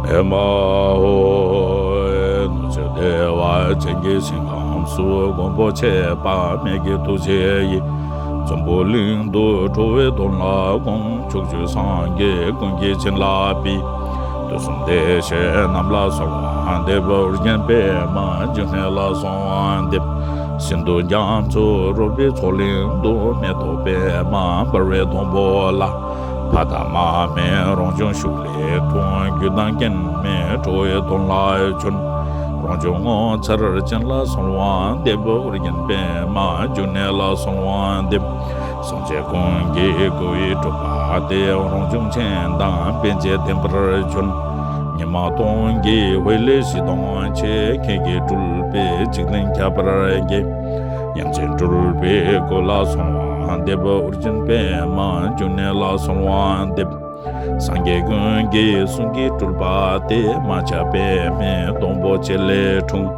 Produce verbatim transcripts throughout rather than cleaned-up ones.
ཨེ་མ་ཧོ། གནོད་བྱེད་བདེ་བ་ཅན་གྱི་ཞིང་ཁམས་སུ་མགོན་པོ་ཁྱད་པར་མེད་ཀྱི་ཐུགས་རྗེ་ཡིས། འཛམ་བུ་གླིང་དུ་འགྲོ་བའི་དོན་ལ་དགོངས། ཕྱོགས་བཅུའི་སངས་རྒྱས་ཀུན་གྱིས་བྱིན་རླབས་པའི། དུས་གསུམ་བདེ་གཤེགས་རྣམས་ལ་གསོལ་བ་འདེབས། ཨོ་རྒྱན་པདྨ་འབྱུང་གནས་ལ་གསོལ་བ་འདེབས། ཤིན་ཏུ་རྒྱ་མཚོར་རོལ་པའི་མཚོ་གླིང་དུ། མེ་ཏོག་པདྨ་འབར་བའི་སྡོང་པོ་ལ། ཕ་དང་མ་མེད་རང་བྱུང་ཤུགས་ལས་འཁྲུངས། རྒྱུ་དང་རྐྱེན་མེད་འགྲོ་བའི་དོན་ལ་བྱོན། རང་བྱུང་ངོ་མཚར་ཅན་ལ་གསོལ་བ་འདེབས། ཨོ་རྒྱན་པདྨ་འབྱུང་གནས་ལ་གསོལ་བ་འདེབས། སངས་རྒྱས་ཀུན་གྱིས་བསྐོར་བའི་གྲུབ་པ་སྟེ། རང་བྱུང་ཆེན་དང་དཔེ་བྱད་ལྡན་པར་བྱོན། ཉི་མ་སྟོང་གི་འོད་ལས་ཞིག་ལྡོངས་ཆེ། ཁྱེད་ཀྱི་སྤྲུལ་པས་འཇིག་རྟེན་ཁྱབ་པར་བསྐྱེད། ཡ་མཚན་སྤྲུལ་པའི་སྐུ་ལ་གསོལ་བ་འདེབས། ཨོ་རྒྱན་པདྨ་འབྱུང་གནས་ལ་གསོལ་བ་འདེབས། སངས་རྒྱས་ཀུན་གྱི་གསུང་གི་སྤྲུལ་པ་སྟེ། མ་ཆགས་པའི་མེ་སྟོང་པོ་ཆེ་ལས་འཁྲུངས།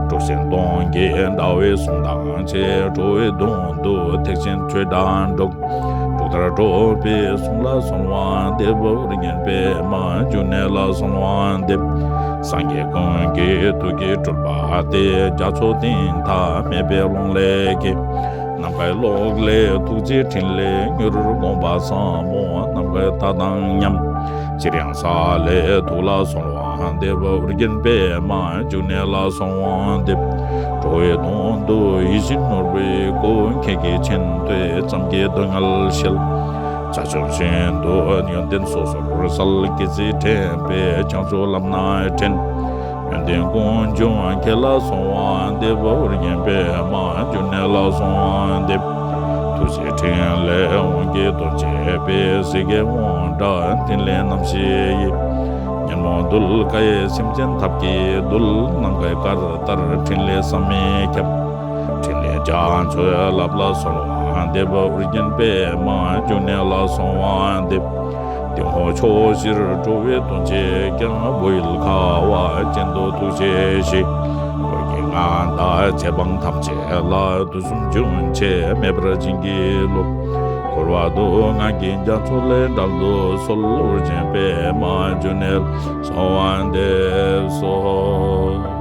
སྤྲུལ་གསུམ་སྟོང་གི་ཟླ་བའི་གཟུངས་དང་བཅས། འགྲོ་བའི་དོན་དུ་ཐེག་ཆེན་ཆོས་སྒྲ་སྒྲོགས། གྲུབ་མཐར་སྒྲོགས་པའི་གསུང་ལ་གསོལ་བ་འདེབས། ཨོ་རྒྱན་པདྨ་འབྱུང་གནས་ལ་གསོལ་བ་འདེབས། སངས་རྒྱས་ཀུན་གྱི་ཐུགས་ཀྱི་སྤྲུལ་པ་སྟེ། རྒྱ་མཚོ་གཏིང་མཐའ་མེད་པའི་ཀློང་ལས་སྐྱེས། ནམ་མཁའི་གློག་ལས་ཐུགས་རྗེའི་ཕྲིན་ལས་མྱུར། དགོངས་པ་ཟབ་མོ་ནམ་མཁའི་མཐའ་དང་མཉམ། ཅིར་ཡང་ས་ལེ་ཐུགས་ལ་གསོལ་བ་འདེབས། ཨོ་རྒྱན་པདྨ་འབྱུང་གནས་ལ་གསོལ་བ་འདེབས། འགྲོ་བའི་དོན་དུ་ཡིད་བཞིན་ནོར་བུའི་སྐུ། ཁྱེད་ཀྱི་མཁྱེན་བརྩེ་ཙམ་གྱིས་སྡུག་བསྔལ་ཞི། བྱ་ཆུབ་ཤིན་ཏུ་ཡོན་ཏན་སོ་སོར་གསལ། སྐྱེ་ཚིག་དྲན་པས་བྱང་ཆུབ་ལམ་སྣ་དྲན། ཡོན་ཏན་ཀུན་འབྱུང་ཁྱེད་ལ་གསོལ་བ་འདེབས། ཨོ་རྒྱན་པདྨ་འབྱུང་གནས་ལ་གསོལ་བ་འདེབས། ཐུགས་རྗེའི་ཕྲིན་ལས་དབང་གི་དོན་བྱེད་པའི། སྲིད་ཀྱི་དབང་དྲག་ཕྲིན་ལས་རྣམ་བཞི་ཡི། ཉོན་མོངས་གདུལ་དཀའི་སེམས་ཅན་ཐབས་ཀྱིས་འདུལ། ནམ་མཁའི་སྐར་ལྟར་ཕྲིན་ལས་བསམ་མི་ཁྱབ། ཕྲིན་ལས་རྒྱ་མཚོའི་རླབས་ལ་གསོལ་བ་འདེབས། ཨོ་རྒྱན་པདྨ་འབྱུང་གནས་ལ་གསོལ་བ་འདེབས། སྟེང་འོག་ཕྱོགས་བཞིར་འགྲོ་བའི་དོན་བྱེད་ཀྱང་། བོད་ཡུལ་ཁ་བ་ཅན་དུ་ཐུགས་རྗེས་གཟིགས། བོད་ཀྱི་མངའ་བདག་རྗེ་འབངས་ཐམས་ཅད་ལ། དུས་གསུམ་རྒྱུན་ཆད་མེད་པར་བྱིན་གྱིས་རློབས། འཁོར་བ་སྡུག་བསྔལ་གྱི་རྒྱ་མཚོ་ལས་བསྒྲལ་དུ་གསོལ། ཨོ་རྒྱན་པདྨ་འབྱུང་གནས་ལ་གསོལ་བ་འདེབས་སོ།